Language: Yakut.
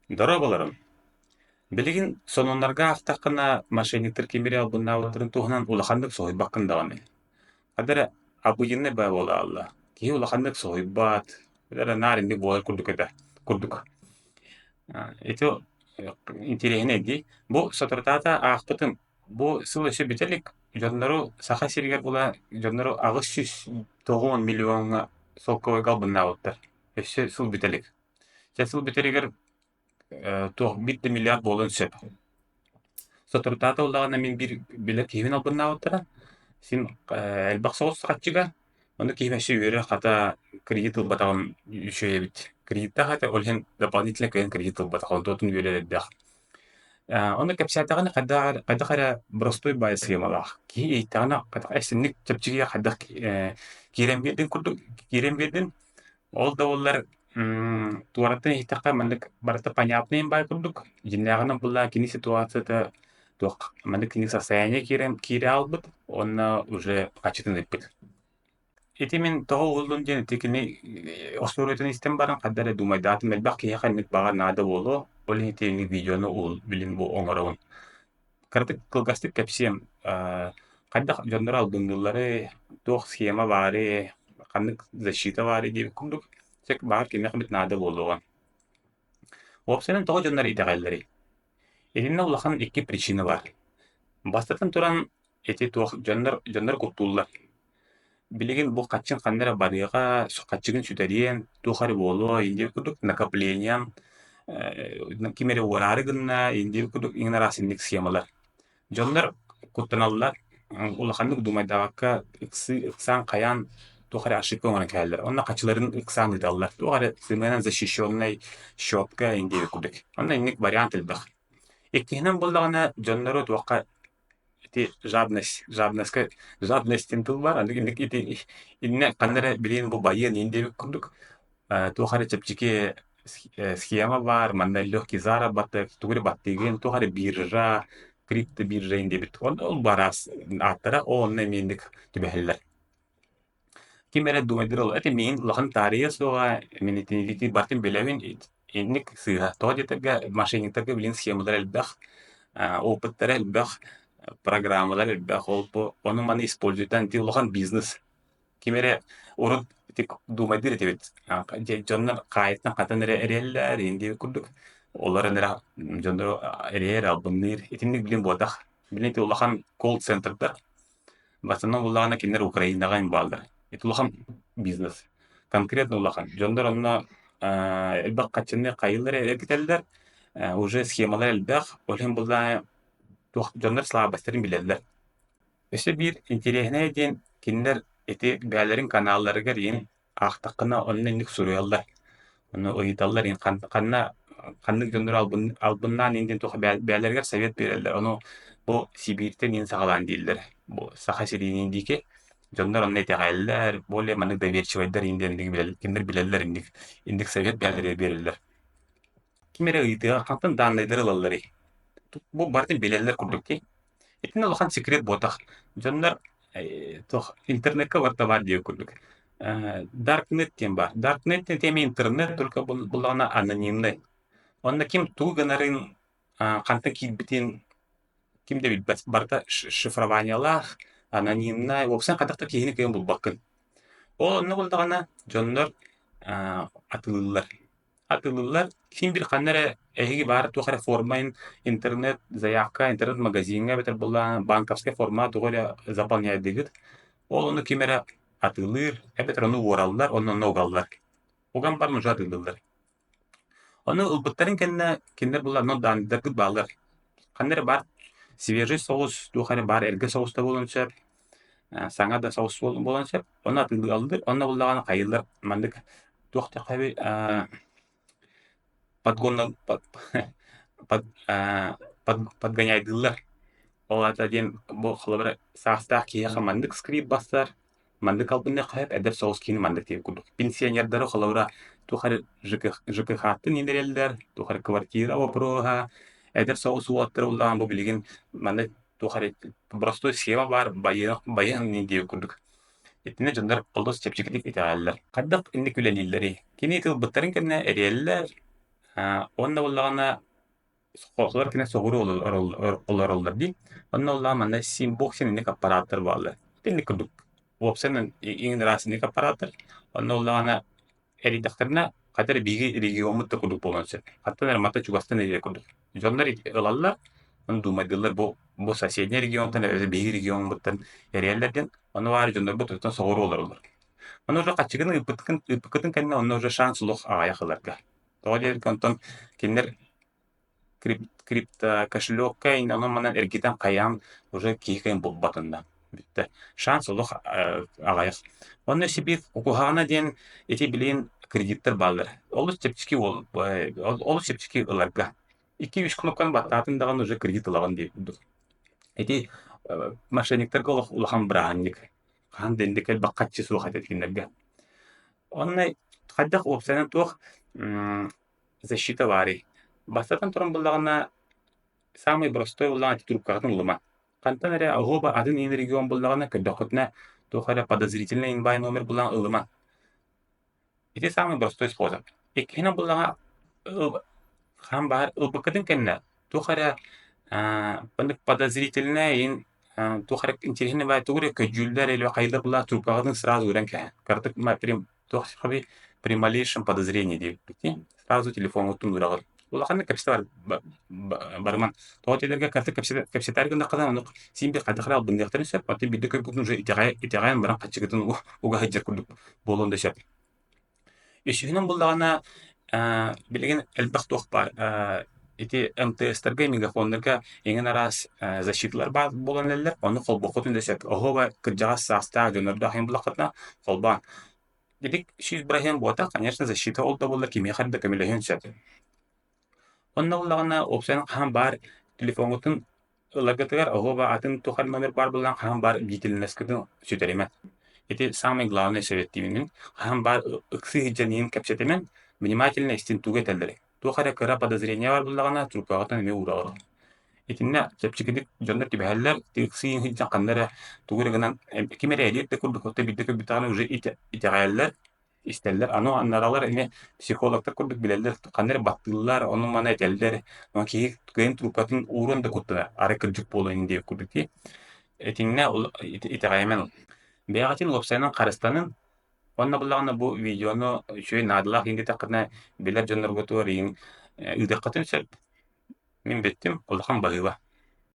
Дорооболорун! Билигин сонуннарга аахтаххына, мошенниктар кимири албыннаабыттарын туһунан улаханнык соһуйбаккын даҕаны. Хата эрэ абыйынна баа буолаалла. Киһи улаханнык соһуйбат, эрэ наар инник буолар курдук этэ, курдук. Ити интэриэһинэй дии. Бу соторутааҕыта аахпытым, бу сыл өссө бүтэ илик, дьоннору Саха сиригэр була дьоннору 890 миллиоҥҥа солкуобайга албыннаабыттар. Өссө сыл бүтэ илик. Чэ, сыл бүтэригэр туох биир да миллиард буолуон сөп. Соторутааҕыта буоллаҕына мин биир билэр киһибин албыннаабыттара. Син элбэх соҕус харчыга. Ону киһим өссө үөрэ хата кредит ылбатаҕым үчүгэй эбит. Кредиттаах этэ, ол иһин дополнительно кыайан кредит ылбатах, онтуотун үөрэр элбэх. Ону кэпсээтэҕинэ хайдах хайдах эрэ боростуой баайы схемалаах. Киһи иһиттэҕинэ хайдах эсинник чэпчэкигэ хайдах киирэн биэрдин курдук киирэн биэрдин. Ол да буоллар туораттан иһиттэххэ маннык барыта понятный баай курдук. Дьиҥнээҕинэн буллаҕа кини ситуацията туох маннык кини состояние киирэн киирэ хаалбыт уонна уже хаччытын ыыппыт. Ити мин тоҕо уһуллум диэн ити кини остуоруйатын истэн баран хайда эрэ думайдаатым элбэх киһиэхэ инник баҕар наада буолуо, ол иһин ити видеону уһул билин бу оҥоробун. Кыратык кылгастык кэпсиэм хайдах дьоннор албынныылларый, туох схема баарый, ханнык защита баарый диэбит курдук, чэ баҕар кимиэхэ эмит наада буолуоҕа. Уопсайынан тоҕо дьоннор итэҕэллэрий? Итиннэ улахан икки причина баар. Бастатан туран, ити туох дьоннор дьоннор куттууллар. Билигин бу хаччын ханна эрэ барыаҕа, хаччыгын сүтэриэн, туох эрэ буолуо, индия курдук накоплением, ким эрэ уораары гынна, индия курдук иҥин араас инник схемалар. Дьоннор куттаналлар, улаханнык думайдаабакка ыксыы ыксаан хайаан туох эрэ ошибка оҥорон кэлэллэр. Онно хаччыларын ыксаан ыыталлар. Туох эрэ сымыанан защищеннай счетка индия курдук. Онно инник вариант элбэх. Иккиһинэн буоллаҕына, дьоннору туохха ити жадность, жадностька жадность диэн тыл баар, аны инник ити иннэ ханна эрэ билигин бу байыан иин диэбит курдук туох эрэ чэпчэки схема баар, манна легкий заработок, тугу эрэ баттыыгын, туох эрэ биржа, криптобиржа иин диэбит. Ол бу араас ааттара, ол онно эмиэ инник түбэһэллэр. Ким эрэ думайдыр ол эти миин улахан таарыйа суоҕа, мин итини барытын билэбин, инник сыыһа. Тоҕо диэтэргэ мошенниктарга билин схемалар элбэх, опыттара элбэх, программалар элбэх, ол бу ону-маны используйтан ити улахан бизнес. Ким эрэ урут ити думайдыр этибит, дьоннор хаайыттан хатан эрэ эрийэллэр, иин диэбит курдук. Олор эрэ дьоннору эрийэр, албынныыр. Итинник билин буотах. Билин ити улахан колл-центрдар Бастакынан буоллаҕына кинилэр Украинаҕа бааллар. Ити улахан бизнес. Конкретно улахан. Дьоннор онно элбэх хаччыны хайыылар эргитэллэр, уже схемалар элбэх, ол иһин буоллаҕына туох дьоннор слабостарын билэллэр. Өссө биир интэриэһинэй диэн кинилэр ити бэйэлэрин каналларыгар иин Аахтаххына онно инник суруйаллар, ону ыйыталлар ханна ханнык дьоннору албын албыннаан иин диэн туох бэйэлэригэр совет биэрэллэр. Ону бу Сибииртэн иин саҕалаан дииллэр. Бу Саха сириинин диэки дьоннор онно итэҕэйэллэр, более маннык доверчивайдар иин диэн кинилэр билэллэр инник инник совет бэйэлэригэр биэрэллэр. Ким эрэ ыйытыаҕа хантан дааннайдары ылалларый? Бу барытын билэллэр курдук дии. Итиннэ улахан секрет буотах. Дьоннор туох интернеккэ барыта баар диэбит курдук. Даркнет диэн баар. Даркнет диэн эмиэ интернет только буллаҕына анонимный. Онно ким тугу гынарын, хантан киирбитин ким да билбэт. Барыта шифрованиелаах, анонимнай, уопсайынан хайдах да киһини кыайан булбаккын. Ол онно буоллаҕына дьоннор атыылыыллар. Атыылыыллар. Син биир ханна эрэ эһиги баар туох эрэ форма интернет заявка интернет-магазиҥҥа эбэтэр буоллаҕына банковскай форма тугу эрэ заполняйдыгыт. Ол ону ким эрэ атыылыыр эбэтэр ону уораллар, онно онно угаллар. Уган баран уже атыылыыллар. Ону ылбыттарын кэннэ кинилэр буолла онно дааннайдаргыт бааллар. Ханна эрэ баар свежий соҕус, туох эрэ баар эргэ соҕус да буолуон сөп, саҥа да соҕус буолуон сөп. Ону атыылыыллар, онно буоллаҕына хайыыллар маннык туох диэххэ подгонна под подгоняйдыыллар. Ол аата диэн бу холобура саастаах киһиэхэ маннык скрип бассар, маннык албынныахха сөп, эдэр соҕус киһини маннык диэн курдук. Пенсионердары холобура туох эрэ ЖКХ-тын иҥэрэллэр, туох эрэ квартира вопроһа, эдэр соҕус уолаттары буллаҕына бу билигин маннык туох эрэ простой схема баар байыах байыан диэн курдук. Итиннэ дьоннор олус чэпчэкитик итэҕэллэр. Хайдах инник үлэлииллэрий? Кини тылбыттарын кэннэ эрийэллэр, Уонна буоллаҕына Холор кини соҕуруу олороллор дии. Онно оллоон манна симбоксин инник аппарааттар бааллар. Итинник курдук уопсайынан иҥин араас инник аппарааттар. Онно оллоҕуна эрийдэхтэринэ хайдах эрэ биһиги региоммут да курдук буолуон сөп. Хантан эрэ манта чугастан эрийэр курдук. Дьоннор ылаллар, ону дуумайдыыллар бу бу соседний регионтан эбэтэр биһиги региоммуттан эрийэллэр диэн. Ону баара дьоннорбут оттон соҕуруу олороллор. Ону уже хаччыгын ыыппыккын ыыппыккытын кэннэ онно уже шанс олох аҕыйах ыларга. Тоҕо диэбиккэ онтон кинилэр криптокошелекка онон-манан эргитэн хайаан уже киһи кыайан булбатынна бүттэ. Шанс олох аҕыйах. Онно Сибиир куһаҕана диэн ити билигин кредиттэр бааллар. Олус чэпчэки уол олус чэпчэки ыларга. Икки-үс кнопканы баттаатын даҕаны уже кредит ылаҕын диир курдук. Ити мошенниктарга олох улахан бырааһынньык. Хаһан да инник элбэх харчы суох этэ кинилэргэ. Онно хайдах уопсайынан туох защита баарый? Бастатан туран буллаҕына, саамай боростуой буллаҕына ити трубкаҕытын ылыма. Хантан эрэ оһуоба атын иин регион буллаҕына, көрдөххүтүнэ, туох эрэ подозрительный инбай номер буллаҕына ылыма. Ити саамай боростуой способ. Иккиһинэн буллаҕына, хаһан баҕар ылбыккытын кэннэ туох эрэ маннык подозрительнай иин туох эрэ интэриэһинэй баҕайы тугу эрэ көдьүүллэр или хайдах буллаах трубкаҕытын сразу ууран кэһэн. Кыратык туох при малейшем подозрении диэбиппит сразу телефоҥҥуттан уураҕын. Улаханнык кэпсэтэ барыман. Тоҕо диэтэргэ кыратык кэпсэтээр гыннаххына ону син биир хайдах эрэ албынныахтарын сөп. Оттон биирдэ көрбүккүн уже итэҕэйэн баран хаччыгытын уга сылдьар курдук буолуон да сөп. Үсүһүнэн буллаҕына, билигин элбэх туох баар ити МТС-тарга, мегафоннарга эҥин араас защиталар баар буолан эрэллэр. Ону холбуоххутун да сөп. Оһуоба кырдьаҕас саастаах дьоннордоох иһин буллаххытына холбоон. Ити 100% буолбатах, конечно, защита ол да буоллар кимиэхэ да көмөлөһүөн сөп. Онно буоллаҕына, уопсайынан хаһан баар телефоҥҥутун ыларгытыгар оһуоба атын туох эрэ номер баар буоллаҕына хаһан баар длительноскытын сүтэримэн. Ити самый главный совет диибин. Хаһан баар ыксыы сылдьан иһин кэпсэтимэн, внимательно истин тугу этэллэрий. Туох эрэ кыра подозрение баар буоллаҕына, трубкаҕытын эмиэ уураҕыт. Итиннэ чэпчэкитик дьоннор түбэһэллэр, ыксыы сылдьан ханна эрэ тугу эрэ гынан ким эрэ элиэр да курдук, оттон биирдэ көрбүттэҕинэ уже итэҕэйэллэр, истэллэр. Аны анаралар эмиэ психологтар курдук билэллэр, ханна эрэ баттыыллар, ону-маны этэллэр. Онон киһи кыайан трубкатын ууруон да куттанар, арай кырдьык буолуо ини диэбит курдук дии. Итиннэ итэҕэйимэн. Бэйэҕитин уопсайынан харыстанын. Уонна буллаҕына бу видеону үчүгэй наадалаах иһин диэтэххитинэ, билэр дьонноргутугар иһин ыытыаххытын сөп. Мин бүттүм, улахан баһыыба.